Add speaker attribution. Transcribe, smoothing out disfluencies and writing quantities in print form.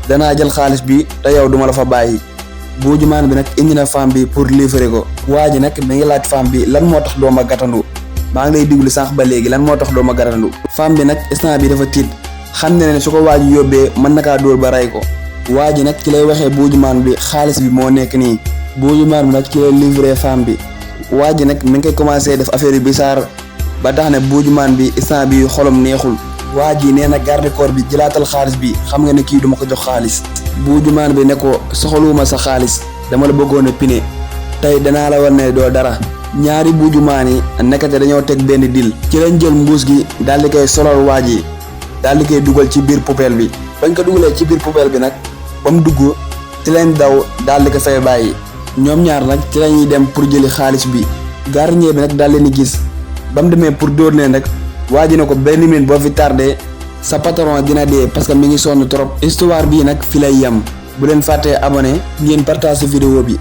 Speaker 1: danaa jël xaalis bi te yow duma la fa bàyyi. buujumaan bi nag indi na femme bi pour livrer ko. waa ji nag mi ngi laaj femme bi lan moo tax doo ma gàttandu maa ngi lay diglu sànq ba léegi lan moo tax doo ma gàttandu. femme bi nag instant bi dafa tiit xam ne su ko waa ji yóbbee mën na kaa dóor ba rey ko. waa ji nag ci lay waxee buujumaan bi xaalis bi moo nekk nii. buujumaan bi nag ci lay livrer femme bi. waa ji nag mi ngi koy commencé def affaire yu bizarre ba tax ne buujumaan bi instant bi xolom neexul. waa ji nee na garde corps bi jëlaatal xaalis bi xam nga ne kii duma ko jox xaalis. buujumaan bi ne ko soxaluwuma sa xaalis dama la bëggoon a pine tey danaa la war ne doo dara. ñaari buujumaan yi nekkate dañoo teg benn dil ci lañ jël mbuus gi daal di koy solal waa ji daal di koy dugal ci biir poubelle bi. bañ ko dugalee ci biir poubelle bi nag ba mu dugg ci lañ daw daal di ko fay bàyyi. ñoom ñaar nag ci lañuy dem pour jëli xaalis bi. gardien bi nag daal leen di gis ba mu demee pour dóor leen rek waa ji ne ko benn minute boo fi tardé sa patron dina dee parce que mi ngi sonn trop. histoire bii nag fi lay yem bu leen fàttee abonné ngeen partage vidéo bi.